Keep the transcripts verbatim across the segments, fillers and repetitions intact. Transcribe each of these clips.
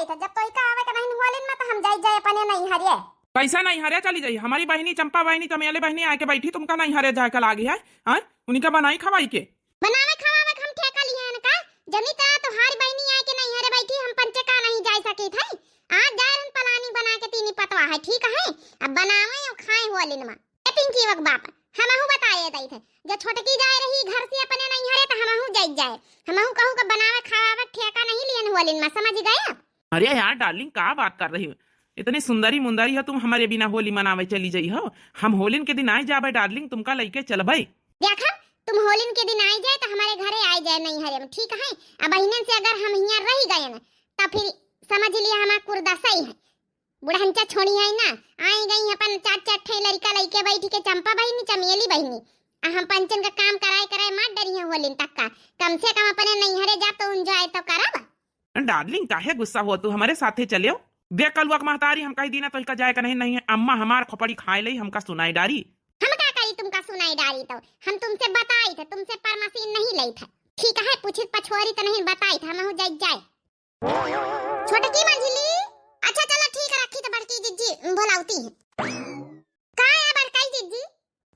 जब तोहिका आवे के नहीं होलिन मा, तो हम जाई जाए अपने नैहरे। कैसा नैहरे चली जाई? हमारी बहिनी, चंपा बहिनी, चमेली बहिनी आके बैठी, तुमका नैहरे जाए का लागी है? हाँ, उनका बनाई खवाई के। बनावे खवावे के हम ठेका लिए हैं का? जनी तरह तोहारी बहिनी आके नैहरे बैठी, हम पंचे का नहीं जाए सकी थे। आज जाए रहन planning बना के तीनी पतवा है, ठीक है? अब बनावे और खाए होलिन मा। ए पिंकी वक बाप, हमहू बताए दई थे, जब छोटकी जाए रही घर से अपने नैहरे, तो हमहू जाई जाए। हमहू कहू का बनावे खवावे ठेका नहीं लियन होलिन मा, समझ गए? अरे यार darling, का बात कर रही हो? इतनी सुंदरी मुंदरी हो तुम, हमारे बिना होली मनावे चली जाई हो। हम होलिन के दिन आई जाबे darling, तुमका लइके चलबे। देखा, तुम होलिन के दिन आई जाए तो हमारे घरे आई जाए नैहरे मा, ठीक है? अब बहिनन से अगर हम हियाँ रही गए ना, तो फिर समझ लिया हमार कुर्दा सही है। बुढ़ंचा छोड़ी है ना, आई गई अपन चार चार ठे लड़का लइके बैठी के, चंपा बहिनी, चमेली बहिनी। आ हम पंचन का काम कराए कराए मार डरी है होलिन तक का। कम से कम अपने नैहरे जाब तो enjoy तो करब। Darling, काहे गुस्सा हो तू? हमारे साथे चलेउ। देख कलुआ के महतारी, हम कही दीना तोहिका जाए का नहीं, नहीं है अम्मा हमार खोपड़ी खाए लई, हमका सुनाई डारी। हम का करी तुमका सुनाई डारी तो? हम तुमसे बताई थे, तुमसे परमिशन नहीं लई थे। ठीक है, पूछित पछोरी तो नहीं बताई थे, हमहू जाई जाए। छोटकी मंझली, अच्छा चलो ठीक है, रखी तो बड़की जिज्जी बोलावती है। का है बड़काई जिज्जी?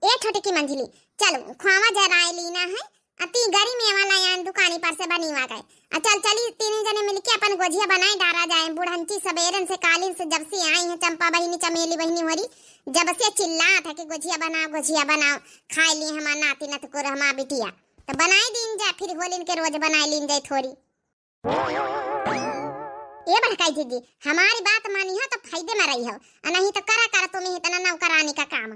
ए छोटकी मंझली, चलो खुआवा जराए लीना है, अति गरी मेवा लायान दुकानी पर से बनीवा गए। आ चल चली तीन जने मिलके अपन गोझिया बनाए डारा जाए। बुढ़ंची सबेरन से कालिन से जब से आई है चंपा बहिनी चमेली बहिनी होरी, जब से चिल्लात है कि गोझिया बनाओ, गोझिया बनाओ, खाए ली हमार नाती नतकुर हमार बिटिया। तो बनाए दीन जा, फिर होलिन के रोज बनाए लीन जाए थोरी। ए बड़काई जिज्जी, हमारी बात मानी हो तो फायदे मा रही हो, आ नहीं तो करा करा तुम्हें इतना नौकरानी का काम।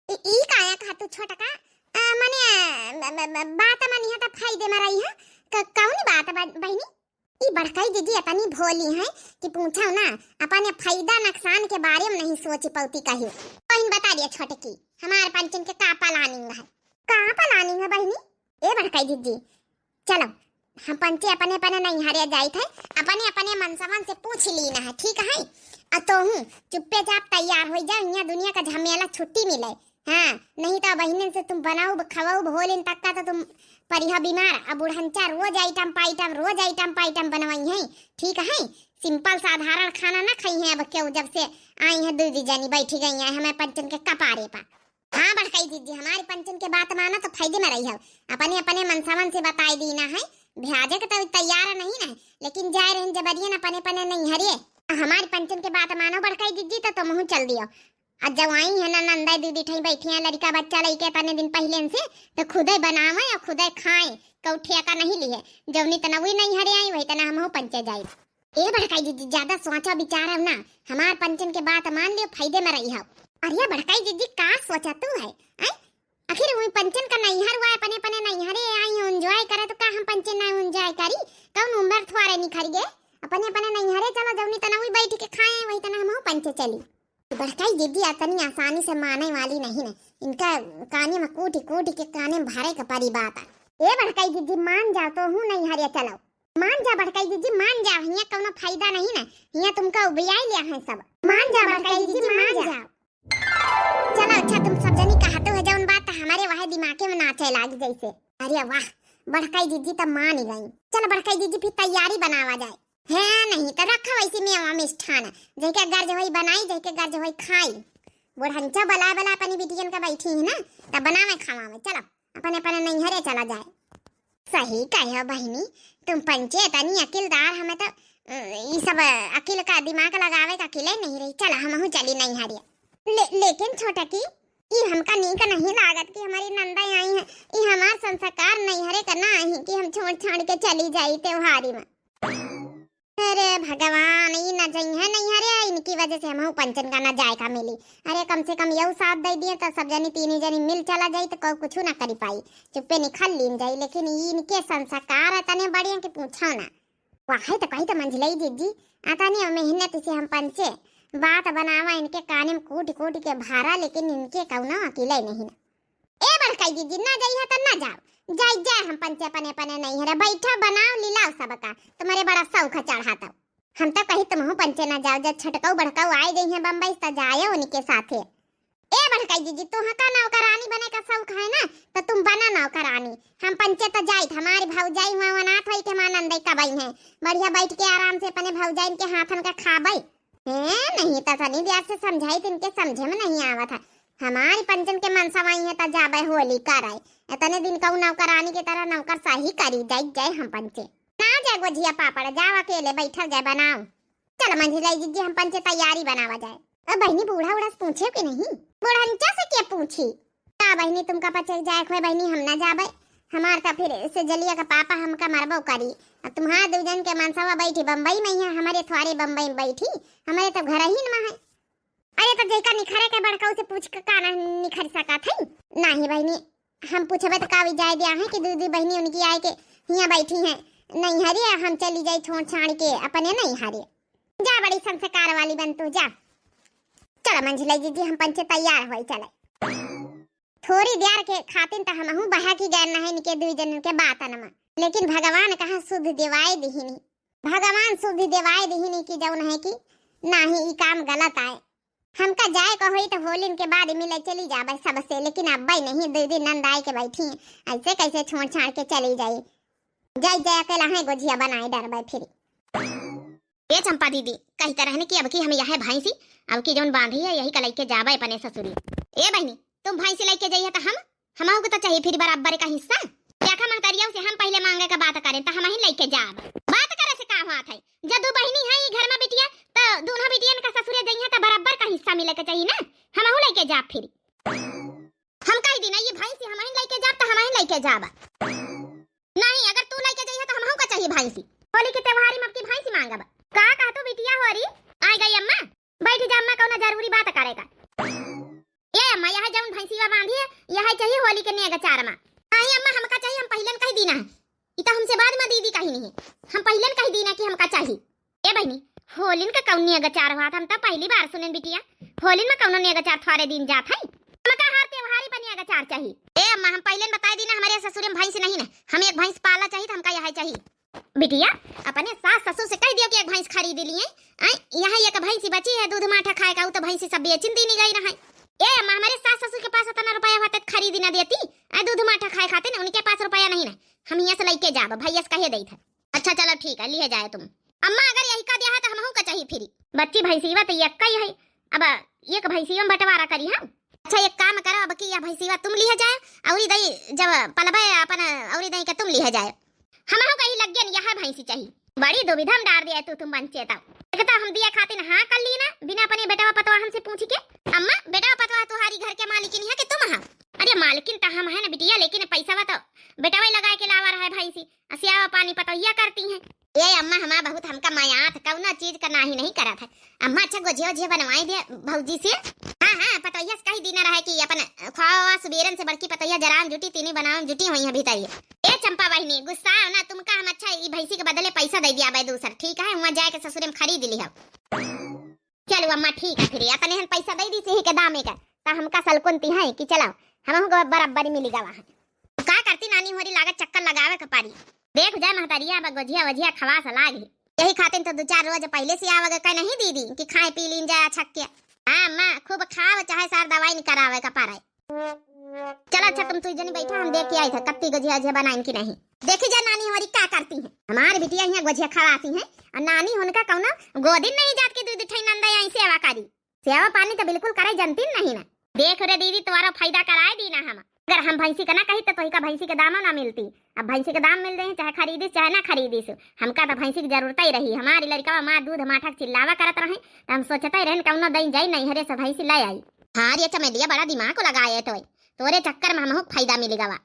ई, ई काया कहा तू छोटका? आ, मने, आ, ब-, ब-, ब-, बात मानी हो तो फायदे मा रही हो। क-, कौन बात बा-, बहिनी? ई बड़काई जिज्जी इतनी भोली है कि पूछो ना, अपने फायदा नुकसान के बारे मा नहीं सोच पौती कही। बहिन बता दिया छोटकी, हमारे पंचन के का planning है? का planning है बहिनी? ए बड़काई जिज्जी, चलो, हम पंचे अपने अपने नैहरे जाइत है, अपने अपने मनसवन से पूछ लीना है, ठीक है? आ तोहू चुप्पे चाप तैयार हो जा, यहाँ दुनिया का झमेला छुट्टी मिले। हाँ, नहीं तो बहिनन से तुम बनाउब, खवाउब, होलिन तक का तो तुम परिहा बीमार। अब बुढ़ंचा रोज item पाइटम, रोज item पाइटम बनवाई है, ठीक है? Simple साधारण खाना ना खाई है अब क्यों, जब से आई है दू दी जनी बैठी गई है हमें पंचन के कपारे पर। हाँ बड़काई जिज्जी, हमारी पंचन के बात माना तो फायदे मा रही हो। अपने अपने मनसवन से बताई दीना है, भ्याजे के तो तैयार नहीं ना, लेकिन जाए रहन जबरियन अपने अपने नैहरे। हमारी पंचन के बात मानो बड़काई जिज्जी, तो तुमहू चल दियो। आ जब आई है ना नंदा दीदी ठई बैठी हैं लड़का बच्चा लइके तने दिन पहले से, तो खुदे बनावे और खुदे खाए, कऊ ठेका नहीं लिए। जौनी तना वही नैहरे आई, वही तना हमहू पंचे जाई। ए बड़काई जिज्जी, ज्यादा सोचा विचार ना, हमार पंचन के बात मान लियो, फायदे मा रही हो। अरे बड़काई जिज्जी, का सोचा तू है, हैं? आखिर वही पंचन का नैहर हुआ, अपने अपने नैहरे आई enjoy करे, तो का हम पंचे ना enjoy करी? कौन उम्र थोड़े निखर गए? अपने अपने नैहरे चलो, जौनी तना वही बैठ के खाए, वही तना हमहू पंचे चली। बड़काई जिज्जी अतनी आसानी से माने वाली नहीं है, इनका काने मा कूटी कूटी के काने मा भरे के परी बात है। ए बड़काई जिज्जी, मान जाओ, तोहू नैहरे चलो। मान जा बड़काई जिज्जी, मान जा, हियाँ कौनो फायदा नहीं ना, हियाँ तुमका उबियाई लिया है सब। मान जा बड़काई जिज्जी, मान जा। चलो अच्छा, तुम सब जनी कहते हो जौन बात, तो हमारे वह दिमागे मा नाचे लागी जैसे। अरे वाह, बड़काई जिज्जी तो मान ही गई। चलो बड़काई जिज्जी, फिर तैयारी बनावा जाए। है नहीं तो रखा वैसी मेवा मिष्ठान, जैके गर्ज होई बनाई, जैके गर्ज होई खाई। बुढ़ंचा बला बला अपनी बिटियन का बैठी है ना, तब बनावे खावा में। चलो अपने अपने नैहरे चला जाए। सही कहे हो बहिनी, तुम पंचे इतनी अकिलदार, हमें तो, अ, ई सब अकिल का दिमाग लगावे का अकिले नहीं रही। चला हमहू चली नैहरे। ले, लेकिन छोटकी, ई हमका नीक नहीं लागत कि हमारी नंदा आई है। ई हमार संस्कार नैहरे का ना आई कि हम छोड़ छाड़ के चली जाई त्योहारी में। अरे भगवान, ई ना जइहैं नैहरे, इनकी वजह से हमहू पंचन का ना जाए का मिली। अरे कम से कम यहू साथ दे दिए तो सब जनी तीनी जनी मिल चला जाई तो कोई कुछ ना करी पाई, चुप्पे निखल लीन जाई। लेकिन ई इनके संस्कार है तने बढ़िया कि पूछो ना। वाहे तो कही तो मंझलई जिज्जी, अतनी मेहनत से हम पंचे, बात बनावा इनके काने में कूट कूट के भारा, लेकिन इनके कौनो अकिले नहीं ना। ए बड़काई जिज्जी, ना जाइहा त ना जाओ, जाई जाए हम पंचे अपने अपने नैहरे, बैठा बनाओ लीलाओ सबका, तुम्हारे बड़ा शौक है चढ़ा तब। हम तो कही तुमहू पंचे ना जाओ, जब छटकऊ बड़कऊ आए गई हैं बम्बई से, त जाए उनके साथे। ए बड़काई जीजी, तुहका नौकरानी बने का शौक है ना, तो तुम बना नौकरानी। हम पंचे तो जाइत, हमारी भौजाई हुआ अनाथ होई के हमार नंदई कबई है, बढ़िया बैठ के आराम से अपने भौजाइन के हाथन का खाबई। हैं, नहीं तो तनी देर से समझाई, तिनके समझे में नहीं आवत है। हमारी पंचन के मनसा वही है, तो जाबे होली कराए। इतने दिन कहूँ नौकरानी की तरह नौकरशाही करी, जाई जाए हम पंचे। ना जाए गोझिया पापड़, जाओ अकेले बैठल जाए, बनाओ। चल मंझिलाई जीजी, हम पंचे तैयारी बनावा जाए। अब बहिनी, बूढ़ा उड़ा से पूछे कि नहीं? बूढ़नचा से के पूछी? का बहिनी, तुमका पचे जाए खोए बहिनी, हम ना जाबे। हमार तो फिर से जलिया का पापा हमका मरबो करी। अब तुम्हार दू जन के मनसवा बैठी बम्बई में है, हमारे थ्वारे बम्बई में बैठी, हमारे तो घर ही न है। अरे तो जैका निखरे के बड़काऊ से पूछ के का ना निखर सकत है? नाही बहिनी, हम पूछबे तो का जाए दिया है कि दू दू बहिनी उनकी आए के हियाँ बैठी हैं। नहीं हरे, हम चली जाई छोड़ छाड़ के अपने नहीं हरे। जा बड़ी संस्कार वाली बन तू, जा। चल मंझिलाई जीजी, हम पंचे तैयार होई चले। थोड़ी देर के खातिन त हमहू बहा की गए नहीं इनके दुई जनन के बातन में, लेकिन भगवान कहाँ सुध देवाए दिहिनी। भगवान सुध देवाए दिहिनी कि जौन है कि नाही, ई काम गलत आए। हमका जाए का होई तो होलिन के बाद मिले चली जाबे सबसे, लेकिन अब्बे नहीं, दू दिन नंद आए के बैठी हैं, ऐसे कैसे छोड़ छाड़ के चली जाई। जाई जाए अकेला है गोझिया बनाए डरबे फिर। ए चंपा दीदी, कही त रहने कि अब की हम यह भैंसी, अब की जौन बांधी है, यही का लइके जाबे अपने ससुरी। ए बहिनी, तुम भैंसी लइके जाइए त हम, हमहू के तो चाहिए फिर बराबर का हिस्सा। देखा महतरिया से हम पहले मांगे का बात करें त हम ही लइके जाब। बात करे से का हुआ था? जब दू बहिनी है ई घर में बिटिया, त दोनों बिटियन का ससुरे जइहे त बराबर का हिस्सा मिले के चाहिए ना, हमहू लइके जाब फिर। हम कही दी ना, ये भैंसी हम ही लइके जाब त हम ही लइके जाब। नहीं, अगर तू लइके जइहे त हमहू का चाहिए भैंसी। होली के त्योहारी में अब की भैंसी मांगब। का कहतू बिटिया होरी? आ गई अम्मा, बैठ जा अम्मा, कौनो जरूरी बात करे का। ए अम्मा, यह जौन भैंसीवा बांधी है, यह चाहिए होली के नेग चार में। नहीं अम्मा, हमका चाहिए, हम पहले न कही दीना है। ई तो हमसे बाद में दीदी कही नहीं है, हम पहले न कही दीना कि हमका चाहिए। ए बहिनी, होलिन का कौन नेग चार हुआ था? हम तो पहली बार सुनेन बिटिया, होलिन में कौनो नेग चार थोड़े दिन जात है। हमका हर त्योहारी पर नेग चार चाहिए। ए अम्मा, हम पहले न बताए दीना, हमारे ससुरे में भैंस नहीं ना, हम एक भैंस पाला चाहिए, तो हमका यह चाहिए। बिटिया, अपने सास ससुर से कह दियो कि एक भैंस खरीद लिए। आय, यहाँ एक भैंसी बची है दूध माठा खाए का, उ तो भैंसी सब बेचिन दीनी गई रहे। ए अम्मा, हमारे सास ससुर के पास इतना रुपया होता तो खरीद ना देती। आय, दूध माठा खाए खातिर उनके पास रुपया नहीं ना, हम यहाँ से लइके जाब, भैया से कहे देत है। अच्छा चलो ठीक है, लिए जाए तुम। अम्मा, अगर यही का दिया है तो हमहू का चाहिए फिरी। बच्ची, भैंसीवा तो यक्का ही है, अब एक भैंसीवा में बंटवारा करी हम। अच्छा एक काम करो, अब की यह भैंसीवा तुम लिए जाए, औरी दई जब पलबे अपन औरी दई के तुम लिए जाए। हमहू कही लग गया यह भैंसी चाहिए। बड़ी दुविधा में डार दिया तू तुम पंचे तब। एक तो हम दिया खातिर हाँ कर ली ना, बिना अपने बेटवा पतवा हमसे पूछ के। अम्मा, बेटवा पतवा तुम्हारी घर के मालिकिन है कि तुम? हाँ, अरे मालकिन तो हम है ना बिटिया, लेकिन पैसा तो बेटवा ही लगा के लावा रहा है भैंसी, असियावा पानी पतोहिया करती हैं। ए अम्मा, हमार बहुत हमका मायात कौनो चीज का नाही नहीं करत है। अम्मा, अच्छा गोझिया ओझिया बनवाई दे भौजी से। हाँ, हाँ, पतोहिया से कही दीना रहे कि अपन खोआ सुबेरन से बड़की पतोहिया जरान जुटी, तीनी बनावन जुटी हुई है भीतर ये। ए चंपा बहिनी, गुस्सा ना तुमका, हम अच्छा ई भैंसी के बदले पैसा दे दिया भाई दूसर, ठीक है, वहाँ जाए के ससुरे में खरीद ली है। चलो अम्मा, ठीक है, फिर अतने हन पैसा दे दी सही के दामे का, त हमका सलकुन तिहाई कि चलाओ, हमहू को बराबरी मिली गवा है। का करती नानी होरी, लागत चक्कर लगावे के पारी। देख जाए महतारिया, अब गोझिया वझिया खवास लाग है, यही खातिर तो दो चार रोज पहले से आवे के कहे नहीं दीदी कि खाए पी लीन जाए छक के। हाँ अम्मा, खूब खाव, चाहे सार दवाई नहीं करावे का पारे। चल अच्छा, तुम तू जनी बैठा, हम देख के आई था कत्ती गोझिया ओझिया बनाइन कि नहीं। देखी जा नानी हमारी का करती हैं, हमारी बिटिया यहाँ गोझिया खवासी हैं और नानी उनका कौनो गोदिन नहीं जात के दूध उठाई नंदा आई सेवा करी। सेवा पानी तो बिल्कुल करे जनती नहीं ना। देख रे दीदी, तुम्हारा फायदा कराए दी ना हम। अगर हम भैंसी का ना कही तो तोही का भैंसी के दाम ना मिलती। अब भैंसी के दाम मिल रहे हैं, चाहे खरीदिस चाहे ना खरीदिस, हमका तो भैंसी की जरूरत ही रही। हमारी लड़का माँ दूध माठक चिल्लावा करत रहे, तो हम सोचते रहन कौनो दई जाई नहीं हरे से भैंसी ले आई। हाँ रे चमेलिया, बड़ा दिमाग को लगाए तो, तोरे चक्कर में हमहू फायदा मिल गवा।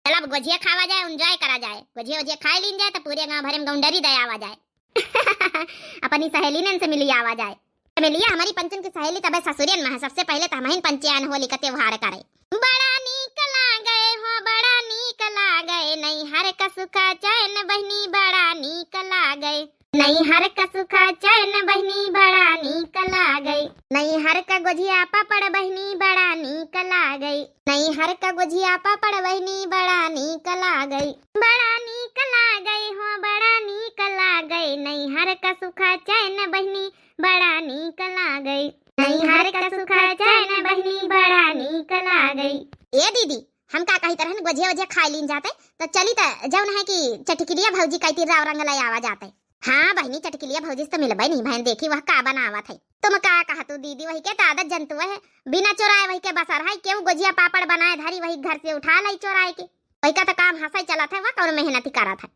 चल अब गोझिया खावा जाए, एंजॉय करा जाए, गोझिया वोझिया खाए लीन जाए तो पूरे गांव भरे में गौंडरी दयावा जाए। अपनी सहेलीनन से मिली आवा जाए। चमेलिया, हमारी पंचन की सहेली तबे ससुरियन में है, सबसे पहले तो हमहिन पंचयान होली का त्योहार करे। बड़ा नीक लागे हो, बड़ा नीक लागे, नैहर का सुखा चैन बहिनी, बड़ा नीक लागे। नैहर का सुखा चैन बहिनी, बड़ा नीक लागे। नैहर का गोझिया पापड़ बहिनी, बड़ा नीक लागे। नैहर का गोझिया पापड़ बहिनी, बड़ा नीक लागे। बड़ा नीक लागे हो, बड़ा नीक लागे, नैहर का सुखा चैन बहिनी, बड़ा नीक लागे। नैहर का सुख चैन बहिनी बड़ा नीक लागै। ए दीदी, हम का कहित रहन, गोझिया ओझिया खाइ लीन जातै, त चली त जौन है कि चटकिलिया भौजी कइती राव रंग लै आवा जातै। हाँ बहिनी, चटकिलिया भौजी से त मिलबै नहीं भएन, देखी वह का बनावत है। तुम का कहतू दीदी, वही के त आदत जनतू है, बिना चोराए वही के बसर है, केहू गोझिया पापड़ बनाए धरी वही घर से उठा लै चोराए के, वही का त काम हंसै चलत है, वह कौन मेहनती करत है।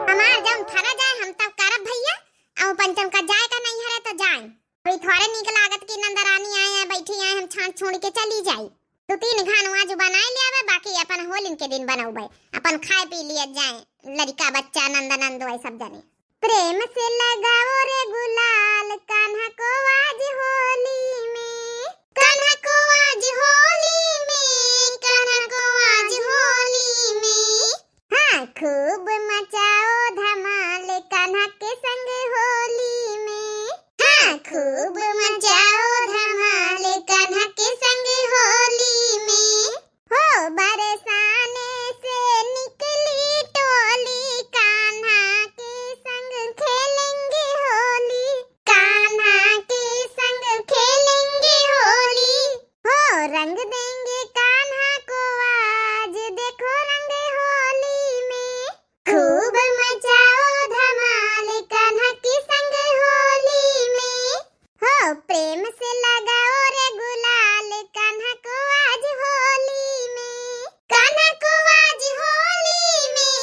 हमार जौन फरा जाए हम तब करब भैया, अउ पंचम का जाए का नैहरे तो जाए। अभी थोड़े नीक लागत कि नंदरानी आए हैं, बैठी आए, हम छान छोड़ के चली जाई। दो तीन घान आज बनाए ले आवे, बाकी अपन होलिन के दिन बनौबे, अपन खाए पी लिया जाए, लड़का बच्चा नंद नंद वही सब जने। प्रेम से लगाओ रे गुलाल, कान्हा को आज होली में, कान्हा को आज होली में, कान्हा को आज होली में। हाँ, खूब मचाओ धमाल, कान्हा के संग होली में। हाँ, खूब मचाओ धमाल, कान्हा के संग होली में। हो बरसाने से निकली टोली, कान्हा के संग खेलेंगे होली, कान्हा के संग खेलेंगे होली। हो रंग देंगे कान्हा को आज, देखो रंग होली में। खूब मचाओ धमाल, कान्हा के संग होली में। हो प्रेम से लगाओ रे गुलाल, कान्हा को आज होली में, कान्हा को आज होली में,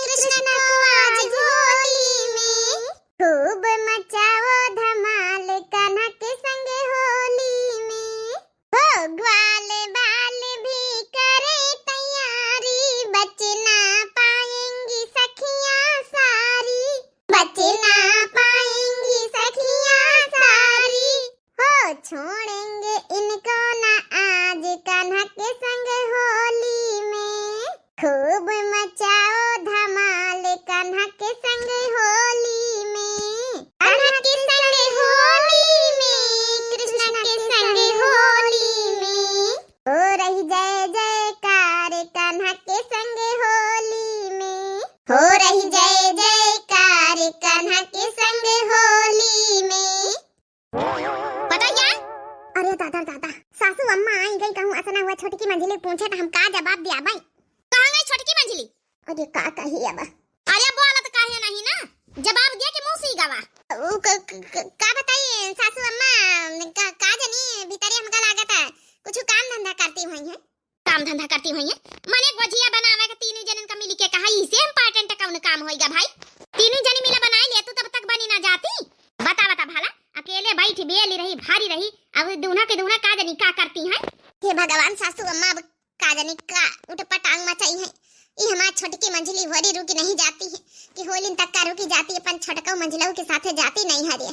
कृष्ण को आज होली में। खूब मचाओ धमाल, कान्हा के संग होली में। हो ग्वाल बाल भी करे तैयारी, बच ना पाएंगी सखियां सारी, बच ना पाएंगी सखियां सारी। हो छोड़ेंगे इनको ना आज, कान्हा के संग होली में। खूब मचाओ धमाल, कान्हा के संग होली में, कान्हा के संग होली में, कृष्णा के संग होली में। हो रही जय जयकार, कान्हा के संग होली में। हो रही जय जयकार, कान्हा के संग होली में। बताइए। अरे दादा, दादा, सासू अम्मा आई गई, कहूँ असना हुआ छोटकी मंझली पूछे त हम का जवाब दिया भाई? कहाँ गई छोटकी मंझली? अरे का कही अब? अरे बोलत काहे नहीं ना, जवाब दिया कि मुँह सी गवा। उ क-, क-, क-, का बताई सासू अम्मा, का, का जानी भीतरे हमका लागत है कुछ काम धंधा करती हुई है। काम धंधा करती हुई है। मने गोझिया बनावे के तीनों जनन का मिली के कहा, इसे important कौन काम होइगा भाई? तीनों जनी मिला बनाए ले, तू तब तक बनी ना जाती। बता, बता भला, अकेले बैठी बेली रही, भारी रही, अब दूना के दूना का जानी का करती हैं? हे भगवान, सासू अम्मा अब का जानी का उठपटांग मचाई है। ई हमार छोटकी मंझली होरी रुकी नहीं जाती है कि होलिन तक का रुकी जाती, अपन छोटका मंझलऊ के साथे जाती नहीं हरे।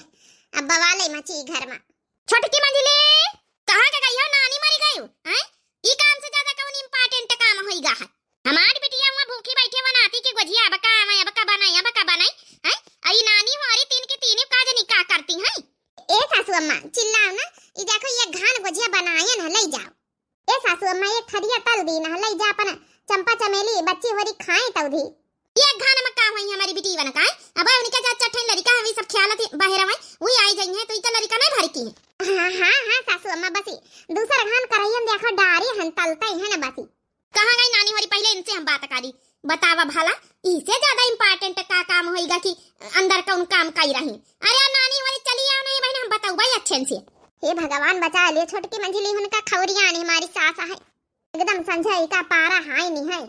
अब बवाले मची घर में। छोटकी मंझली, कहाँ के गई हो? नानी मरी गई हो, हैं? ई काम से ज्यादा कौन important काम होइगा है? हमार बिटिया हुआ भूखी बैठे बनाती कि गोझिया अब का आवे, अब का बनाई, अब का बनाई, हैं? अई नानी होरी तीन के तीन का जानी का करती हैं? ए सासू अम्मा, चिल्लाओ ना, ई देखो ये घान गोझिया बनाए न, ले जाओ। ए सासू अम्मा, एक थरिया तल दी ना, ले जा अपन चंपा चमेली बच्ची होरी खाए तौधी। ये घान में का हुई हमारी बिटिया ना का? अब उनके चार चार ठे लड़का हवे, सब ख्याल थी बाहर आवे, वही आई जाई है, तो इका लड़का नहीं भर की है। हाँ, हाँ, हाँ, सासू अम्मा, बसी दूसर घान करैयन देखो, डारी हन तलते हैं ना बसी। कहाँ गई नानी होरी, पहले इनसे हम बात करी। बतावा भला, इसे ज्यादा important का काम होइगा कि अंदर कौन काम कई रही? अरे नानी होरी चली आओ, नहीं बहन हम बताऊ भाई अच्छे से। हे भगवान बचा ले, छोटकी मंझली हुनका खौरिया ने हमारी सास है, एकदम संझा का पारा हाय नहीं है।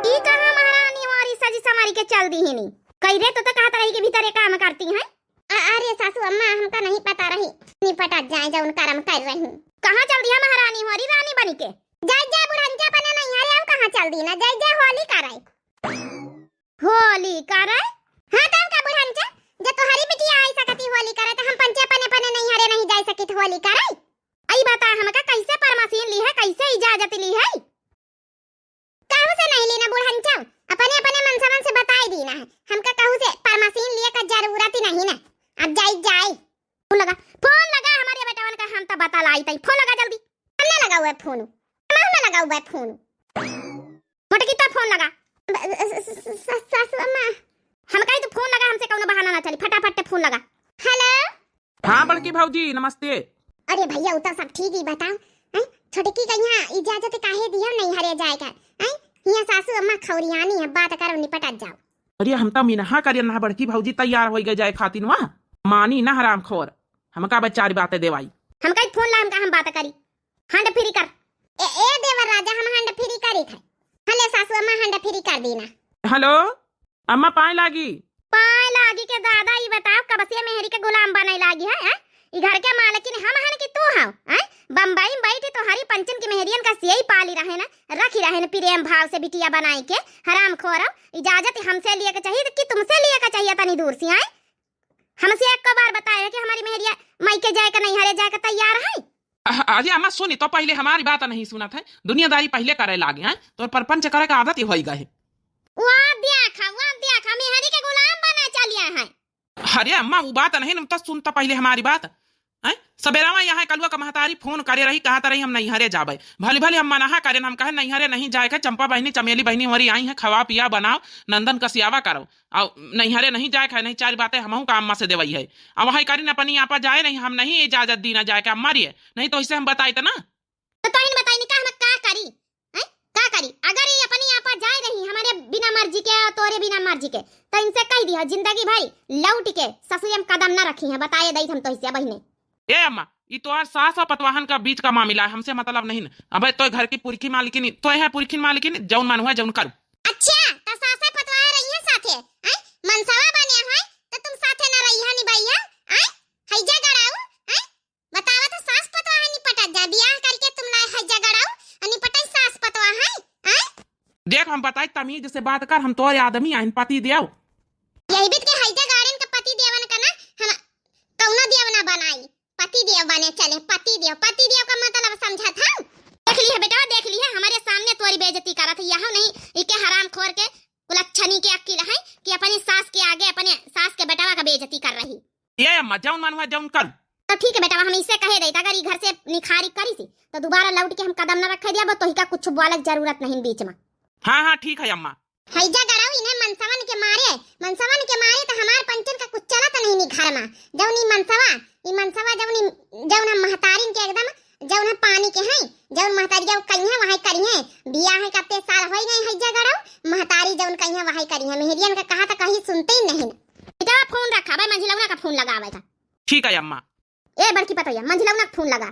ई कहाँ महारानी होरी सजी समारी के चल दी हिनी? कई रे तो, तो कहत रही के भीतर एक काम करती हैं। अ-, अरे सासू अम्मा, हमका नहीं पता रही, निपटत जाए जौन करम कर रही। कहाँ चल दिया महारानी होरी रानी बनी के? जाए जाए बुढ़ंचा पने नहीं, अरे अब कहाँ चल दी ना, जाए जाए होली करे। होली करे? हाँ तब का बुढ़ंचा, जब तोहरी बिटिया आई सकती होली करे तो हम पंचे पने पने नहीं हरे नहीं जाए सकित होली करे। आई बता हमका कैसे परमसीन ली है, कैसे इजाजत ली है? कहू से नहीं लेना बुढ़ंचव, अपने अपने मनसवन से बताई दीना है। हमका कहू से परमसीन लिए का जरूरत ही नहीं ना। अब जाई जाई। फोन लगा, फोन लगा हमारे बेटवन का, हम तो बता लाई तई। फोन लगा जल्दी। हम ना लगाऊ है फोन, हम ना लगाऊ है फोन। मोटकी तो फोन लगा। ब-, स-, स-, स-, सासू अम्मा। हम कही तो फोन लगा, हमसे कौनो बहाना ना चली, फटाफट ते फोन लगा। हेलो। हाँ बड़की भौजी, नमस्ते। अरे भैया, उ तो सब ठीक ही, बताओ, हैं? छोटकी का यहाँ इजाजत काहे दिया नैहरे जाए का, हैं? यहाँ सासू अम्मा खौरियानी है, बात करो, निपटत जाओ। अरे हम तो मिनहा करियन ना, बड़की भौजी तैयार होइ गए जाए खातिन वहाँ, मानी ना हरामखोर, हमका बस चार बातें देवाई। हमका ही फोन ला, हमका हम बात करी, hand free कर। ए, ए देवर राजा, हम hand free करी थे। हले सासू अम्मा hand free कर दी ना। हेलो, अम्मा पाए लागी। पाए लागी के दादा, ई बताओ, कब से मेहरी के गुलाम बने लागी है, हैं? ई घर के मालकिन हम हन कि तू हव, हैं? बम्बई में बैठी तोहरी पंचन की मेहरियन का सियई पाली रहे न, रखी रहे न प्रेम भाव से बिटिया बनाई के। हरामखोर, इजाजत हमसे लिए के चाहिए कि तुमसे लिए के चाहिए? तनी दूर से आए, हमसे एक बार बताए कि हमारी मेहरिया मायके जाए के, नैहरे जाए के तैयार है। अह, अरे अम्मा सुनी तो, पहले हमारी बात नहीं सुनत है, दुनियादारी पहले करे लागे हैं, तो परपंच करे का आदत ही होई गए है। वो देखा, वो देखा, मेहरी के गुलाम बना चलिया है। अरे अम्मा, वो बात नहीं न, तो सुन तो पहिले हमारी बात। हैं? सबेरवा यहाँ कलुआ का महतारी फोन करे रही, कहत रही हम नैहरे जाबे। भली भली हम मनाहा करेन, हम कहे नैहरे नहीं जाए के, चंपा बहिनी, चमेली बहिनी हमारी आई हैं, खवा पिया बनाओ, नंदन का सियावा करो, और नैहरे नहीं जाए के, नहीं चार बातें हमहू का अम्मा से देवई है। अब वही करिन अपनी आपा जाए नहीं, हम नहीं इजाजत दीना जाए के अम्मा रे, नहीं तो इसे हम बताइत ना। तो तोहिन बताई नहीं का हम का करी? हैं? का करी? अगर ये अपनी आपा जाए रही हमारे बिना मर्जी के और तोरे बिना मर्जी के, तो इनसे कह दिया जिंदगी भर लौट के ससुरे में कदम न रखी है, बताए दई हम तो हिस्से बहिने। ए अम्मा, ई तोहार सास और पतवाहन का बीच का मामला है, हमसे मतलब नहीं न। अबे तो घर की पुरखी मालकिन, तो है पुरखी मालकिन, जौन मन हुआ जौन करू। अच्छा, तो सास और पतवाह रही है साथे, हैं? मनसवा बने है, तो तुम साथे न रही है निभाई है, हैं? हैजा गड़ाऊ, हैं? बतावा तो, सास पतवाह निपटत जा, बियाह करके तुम लाए हैजा गड़ाऊ, और निपटाई सास पतवाह है, हैं? देख, हम बताई, तमीज से बात कर, हम तोरे आदमी आइन, पति देव। यही बीत के हैजा गाड़न का पति देवन का ना, हम कौनो देव ना बनाई, पति देव बने चले, पति देव, पति देव का मतलब समझत हौ? देख ली है बेटा, देख ली है, हमारे सामने तोरी बेइज्जती करत है, यहू नहीं, इके हरामखोर के कुलच्छनी के अक्किल है कि अपनी सास के आगे, अपने सास के बेटवा का बेइज्जती कर रही। ए अम्मा, जौन मन हुआ जौन करू। तो ठीक है बेटा, हम इसे कहे देइत, अगर ई घर से निखारी करी सी, तो दोबारा लौट के हम कदम न रखे दिया, तो हिका कुछ बोले के जरूरत नहीं बीच में। हाँ, हाँ, ठीक है अम्मा। हैजा गड़ाऊ, इन्हें मनसवन के मारे, मनसवन के मारे तो हमार पंचन का कुछ चलत नहीं नी घर में। जौन ई मनसवा, ई मनसवा जौन ई, जौन हम महतारिन के एकदम, जौन हम पानी के हैं, जौन महतारी जब कहिए वही करिए। बियाह है कते साल होई गए हैजा गड़ाऊ, महतारी जौन कहिए वही करिए। मेहरियन का कहा तो कहीं सुनते ही नहीं। बेटा फोन रखा भाई, मंझिलौना का फोन लगावे का। ठीक है अम्मा। ए बड़की पतोहिया, मंझिलौना का फोन लगा।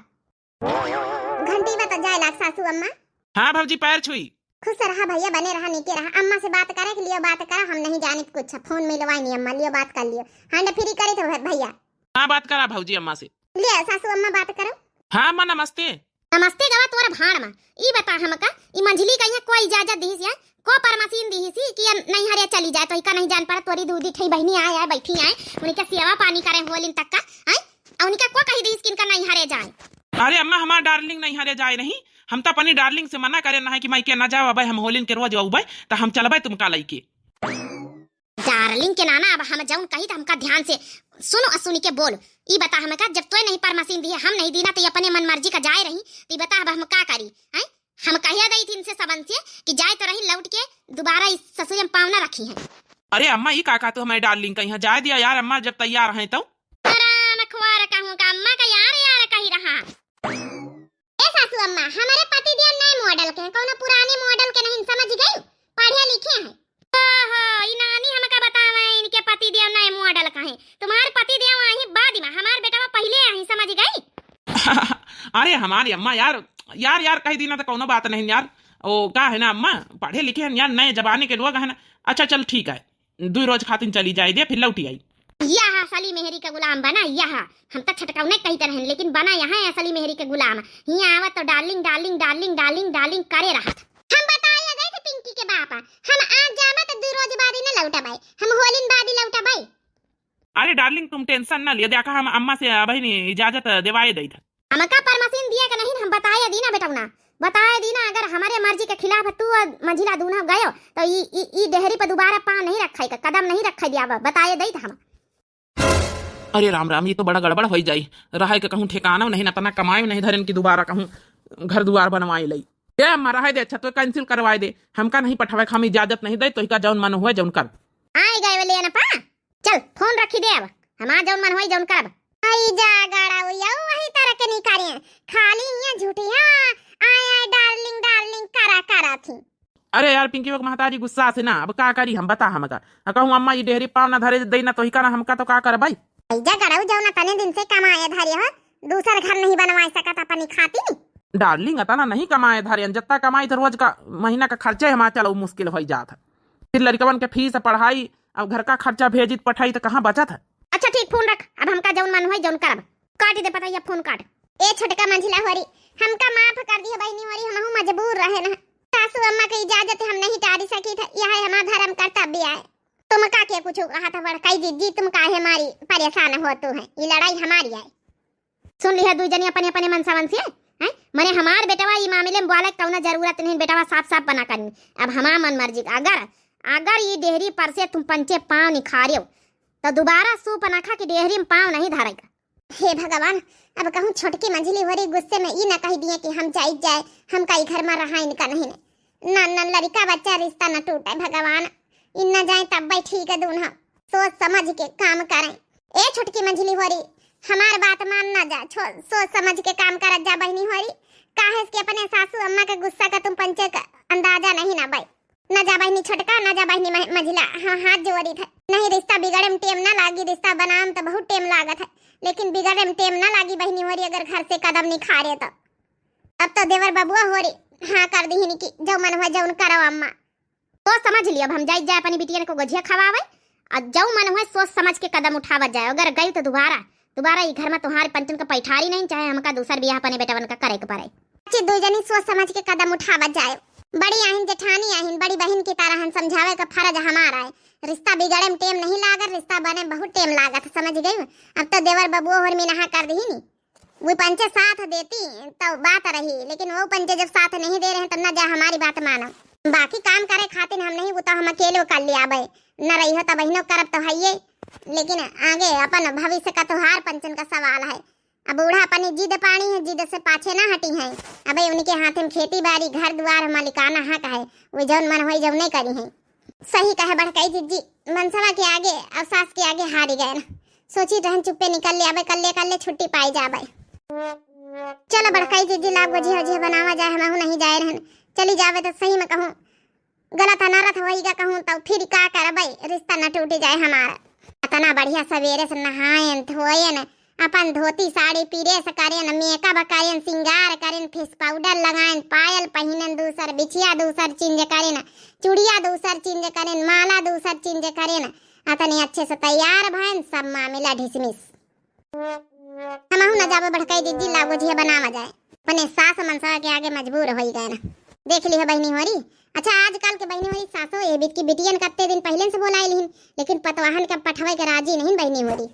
घंटी बा तो जाए लाग सासू अम्मा। हाँ भौजी, पैर छुई। खुश रहा भैया, बने रहा, नीके रहा। अम्मा से बात करे के लियो, बात करा, हम नहीं जानित कुछ। फोन मिलवाई नहीं अम्मा, लियो बात कर लियो। Hand free करी थे भैया। हाँ, बात करा भौजी अम्मा से। लियो सासू अम्मा बात करो। हाँ अम्मा, नमस्ते। नमस्ते गवा तोर भाड़ मा। ई बता हमका, ई मंझली का यहाँ कोई इजाजत दिहिस या को परमसीन दिहिस कि या नैहरे चली जाए, तो इका नहीं जान पड़ा, तोरी दूधी ठई बहिनी आए, आए बैठी आए, उनके सेवा पानी करे होलिन तक का, आए, और उनका को कही दिहिस कि इनका नैहरे जाए। अरे अम्मा, हमार darling नैहरे जाए नहीं, हम तो अपनी darling से मना करे ना है कि मायके ना जाओ, अबे हम होलिन के रोज अउबे, तो हम चलबे तुमका लइके। Darling के नाना, अब हम जौन कही त हमका ध्यान से सुनो और सुनी के बोलो। ई बता हमका, जब तोय नहीं परमसीन दिए, हम नहीं दीना, तो ये अपने मन मर्जी का जाए रही, तो ई बता अब हम का करी, हैं? हम कहिया दई थी इनसे सबन से कि जाए तो रही लौट के दोबारा इस ससुरे में पाँव ना रखी हैं। अरे अम्मा, ई का, का तू हमारे darling का यहाँ जाए दिया यार, अम्मा जब तैयार हैं तो। राम खुआर कहूँ का अम्मा का यार, यार कही रहा। ए सासू अम्मा, हमारे पति देव नए model के हैं, कौनो पुराने model के नहीं, समझ गई? पढ़े लिखे हैं। ओहो, ई नानी हमका बतावे, इनके पति देव नए model का हैं। तुम्हारे पति देव आई बाद में, हमार बेटवा पहिले आई, समझ गई? अरे हमारी अम्मा यार, यार, यार कह दी ना तो कौनो बात नहीं यार। ओ का है ना अम्मा, पढ़े लिखे हैं यार, नए जमाने के लोग हैं ना। अच्छा चल ठीक है, दुई रोज खातिन चली जाए दे, फिर लौटी आई। यह असली मेहरी का गुलाम बना, यह। हम तो छटकौने कहित रहन, लेकिन बना यहाँ असली मेहरी के गुलाम। हियाँ आवा तो darling, darling, darling, darling, darling करे रहत। हम बताया गए थे पिंकी के बापा, हम आज जाबे तो दू रोज बाद ही न लौटबे, हम होलिन बाद ही लौटबे। अरे darling, तुम tension ना लियो, देखा हम अम्मा से अबही नहीं इजाजत देवाए दई था। हमका परमसीन दिए के नहीं, हम बताए दीना बेटौना, बताए दीना, अगर हमारे मर्जी के खिलाफ तू और मंझिला दूना गयो तो ई, ई, ई डेहरी पर दोबारा पाँव नहीं रखे का, कदम नहीं रखे दिया, बताए दई था हम। अरे राम राम, ये तो बड़ा गड़बड़ होई जाई। रहे के कहूँ ठिकाना नहीं, न तना कमाई नहीं धरेन कि दोबारा कहूँ घर दुआर बनवाए लई। ए अम्मा, रहे दे, अच्छा तो cancel करवाए दे, हमका नहीं पठावे, हम इजाजत नहीं दे, तो इका जौन मन हुआ जौन कर। आए गए वाले ना पा, चल फोन रखी दे अब, हमार जौन मन होई जौन करब। आई जा गड़ौया, वही तरह के निकारिए, खाली इहाँ झूठी, हाँ, आय, आय, darling, darling करा, करा थी। अरे यार पिंकी, वो महतारी गुस्सा से ना, अब का करी हम, बता हमका। आ कहूँ अम्मा ई डेहरी पाँव ना धरे दई ना तोहिका ना हमका तो का करबै? आई जा गड़ौया, जौन तने दिन से कमाए धरे हो, दूसर घर नहीं बनवाए सकत अपनी खातिर? Darling, अतना नहीं कमाए धरे, जत्ता कमाई तो रोज का महीना का खर्चा हमार चलो मुश्किल होई जात है। फिर लड़कवन के फीस, पढ़ाई, अब घर का खर्चा भेजी त पठाई त कहाँ बचत है? अच्छा ठीक, फोन रख, अब हमका जौन मन होई जौन करब। काट दे पतैया, फोन काट। ए छोटका मंझिला होरी, हमका माफ कर दिया बहिनी होरी, हमहू मजबूर रहे ना। सासू अम्मा के इजाजत हम नहीं टारी सकी था, यह हमार धर्म कर्तव्य है। तुमका के कुछ कहा था बड़काई जिज्जी, तुम काहे मारी परेशान होतू है, ई लड़ाई हमारी है। सुन लिहा दुई जनी अपने अपने मनसावन से, हैं? मने हमार बेटवा ई मामले में बोले के कौनो जरूरत नहीं, बेटवा साफ साफ बना करी। अब हमार मन मर्जी का, अगर, अगर ई डेहरी पर से तुम पंचे पाँव निखारेव, तो दोबारा सूप ना खा के डेहरी में पाँव नहीं धरेगा। हे भगवान, अब कहूँ छोटकी मंझिली होरी गुस्से में ई ना कह दिए कि हम जाई जाए, हमका ई घर में रहा इनका नहीं ने। ना, ना, लड़का बच्चा रिश्ता न टूटे भगवान, इन्ना जाए तब भाई ठीक है दून हम। सोच समझ के काम करें। ए छोटकी मंझिली होरी, हमार बात मान ना जा, छो-, सोच समझ के काम करत जा बहिनी होरी। काहे कि अपने सासू अम्मा के गुस्सा का तुम पंचे का अंदाजा नहीं ना बाई। ना जा बहिनी छोटका, ना जा बहिनी मह-, मंझिला, हाँ, हाथ जोड़ी थे। नहीं रिश्ता बिगड़े में टेम ना लागी, रिश्ता बनाम तो बहुत टेम लागत है, लेकिन बिगड़े में टेम ना लागी बहिनी होरी, अगर घर से कदम निखारे तो। अब तो देवर बबुआ होरी हाँ कर दिहिन कि जो मन हो जौन करो अम्मा। सोच समझ लियो, अब हम जाई जाए अपनी बिटियन को गोझिया खवावे, और जो मन हुए सोच समझ के कदम उठावत जाए। अगर गई तो दोबारा, दोबारा ई घर में तुम्हारे पंचन का पैठारी नहीं, चाहे हमका दूसर बियाह अपने बेटवन का करे के पड़े। अच्छी दू जनी सोच समझ के कदम उठावत जाए। बड़ी आहिन जेठानी आहिन, बड़ी बहिन की तरह हन, समझावे का फर्ज हमारा है। रिश्ता बिगड़े में टेम नहीं लागत, रिश्ता बने में बहुत टेम लागत, समझ गई? अब तो देवर बबुआ होर मिनहा कर दिहिन। वो पंचे साथ देती तो बात रही, लेकिन वो पंचे जब साथ नहीं दे रहे हैं, तब ना जा हमारी बात मानो। बाकी काम करे खातिर हम नहीं, वो तो हम अकेले कर लियाबे, न रही हो तो बहिनो करब तो हइये, लेकिन आगे अपन भविष्य का तोहार पंचन का सवाल है। अब बूढ़ा अपनी जिद पानी है, जिद से पाछे ना हटी हैं। अबे उनके हाथ में खेती बाड़ी, घर दुआर, मालिकाना हक है, वो जौन मन होई जौने करी हैं। सही कहे बड़काई जिज्जी, मनसवा के आगे और सास के आगे हारी गए ना। सोची रहन चुप्पे निकल ले, अबे कल्ले कल्ले छुट्टी पाई जाबे। चलो बड़काई जिज्जी, लाग गोझिया ओझिया बनावा जाए, हमहू नहीं जाए रहन। चली जावे तो सही में कहूँ गलत अनरथ होइगा कहूँ तो फिर का करबे, रिश्ता न टूट जाए हमारा। इतना बढ़िया सवेरे से नहायन धोयन, अपन धोती साड़ी प्रेस करेन, मेकअप करेन, सिंगार करेन, फेस पाउडर लगाएन, पायल पहिनेन, दूसर बिछिया दूसर चेंज करेन, चूड़िया दूसर चेंज करेन, माला दूसर चेंज करेन, अतने अच्छे से तैयार भएन, सब मामला डिसमिस। हमहू न जाबो बड़काई जिज्जी, लाग गोझिया बनावा जाए। अपने सास मनसवा के आगे मजबूर होई गए ना। देख लिहो बहिनी होरी। अच्छा, आजकल के बहिनी होरी सासो ये बीत की बिटियन कत्ते दिन पहिले से बोलाइल हिन, लेकिन पतवाहन के पठवे के राजी नहीं बहिनी होरी।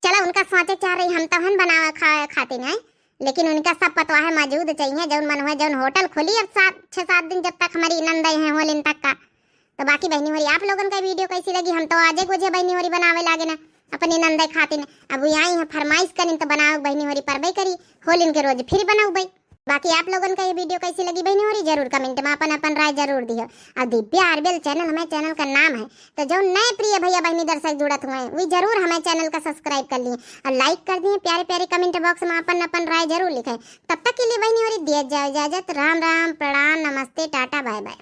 चला उनका सोचे चाह रही, हम तो हन बनावे खावे खातिर हैं, लेकिन उनका सब पतवाहे मौजूद चाहिए, जौन मन हुए, जौन होटल खुली अब सात, छः सात दिन जब तक हमारी नंदई हैं होलिन तक का। तो बाकी बहिनी होरी आप लोगन का वीडियो कैसी लगी, हम तो आजे गोझे बहिनी होरी बनावे लागे ना अपनी नंदई खातिर। अब वो आई हैं फरमाइश करिन तो बनावे बहिनी होरी परबे करी, होलिन के रोज फिर बनाऊ भाई। बाकी आप लोगन का ये वीडियो कैसी लगी बहिनी होरी, जरूर कमेंट में अपन अपन राय जरूर दियो। और दिव्या आरबेल चैनल हमें चैनल का नाम है, तो जो नए प्रिय भैया बहिनी दर्शक जुड़त हुए हैं, वे जरूर हमें चैनल का सब्सक्राइब कर लिए और लाइक कर दिए। प्यारे प्यारे कमेंट बॉक्स में अपन अपन राय जरूर लिखें। तब तक के लिए बहिनी होरी दिया जाए इजाजत। राम राम, प्रणाम, नमस्ते, टाटा, बाय बाय।